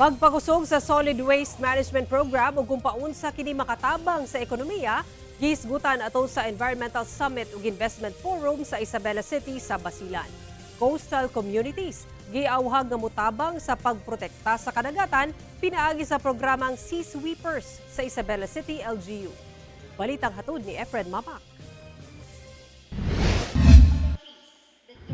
Pagpakusog sa Solid Waste Management Program ug kung paunsa kini makatabang sa ekonomiya, gihisgutan ato sa Environmental Summit ug Investment Forum sa Isabela City sa Basilan. Coastal communities giawhag nga mutabang sa pagprotekta sa kadagatan pinaagi sa programang Sea Sweepers sa Isabela City LGU. Balitang hatod ni Efren Mamak.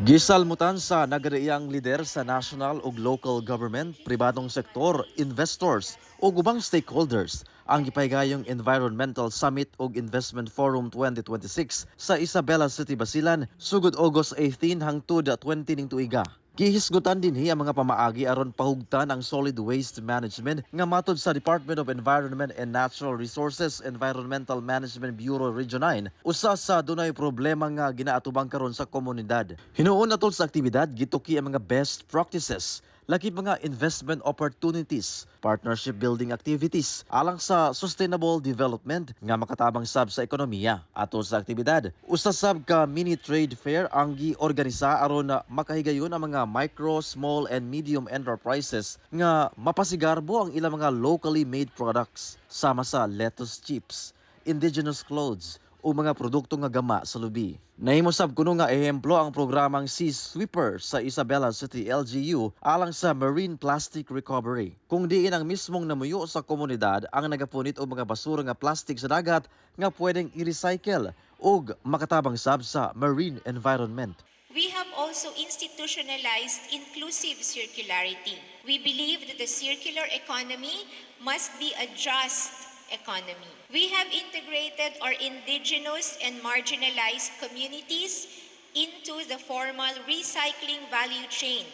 Gisalmutan sa nagadaiyang lider sa national ug local government, pribadong sektor, investors ug ubang stakeholders ang gipahigayong Environmental Summit ug Investment Forum 2026 sa Isabela City, Basilan, sugod August 18 hangtod 20 ning tuiga. Gihisgutan dinhi ang mga pamaagi aron pahugtan ang solid waste management nga matod sa Department of Environment and Natural Resources Environmental Management Bureau Region 9, usa sa dunay problema nga ginaatubang karon sa komunidad. Hinuon atol sa aktibidad, gituki ang mga best practices, lakip mga investment opportunities, partnership building activities alang sa sustainable development nga makatabang sab sa ekonomiya. Atol sa aktibidad, usa sab ka mini trade fair ang giorganisa aron na makahigayon ang mga micro, small and medium enterprises nga mapasigarbo ang ilang mga locally made products sama sa lettuce chips, indigenous clothes o mga produkto nga gama sa lubi. Nahimo sab kuno nga ehemplo ang programang Sea Sweeper sa Isabela City LGU alang sa marine plastic recovery. Kung diin ang mismong namuyo sa komunidad ang nagapunit og mga basura nga plastic sa dagat nga pwedeng i-recycle ug makatabang sab sa marine environment. We have also institutionalized inclusive circularity. We believe that the circular economy must be a just economy. We have integrated our indigenous and marginalized communities into the formal recycling value chain,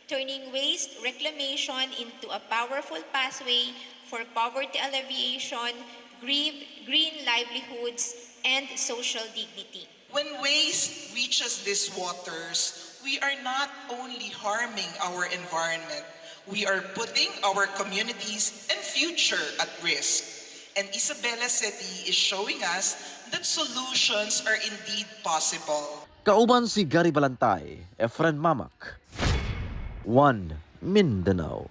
turning waste reclamation into a powerful pathway for poverty alleviation, green livelihoods, and social dignity. When waste reaches these waters, we are not only harming our environment, we are putting our communities and future at risk. And Isabela City is showing us that solutions are indeed possible. Kauban si Gary Balantay, Efren Mamak, 1 Mindanao.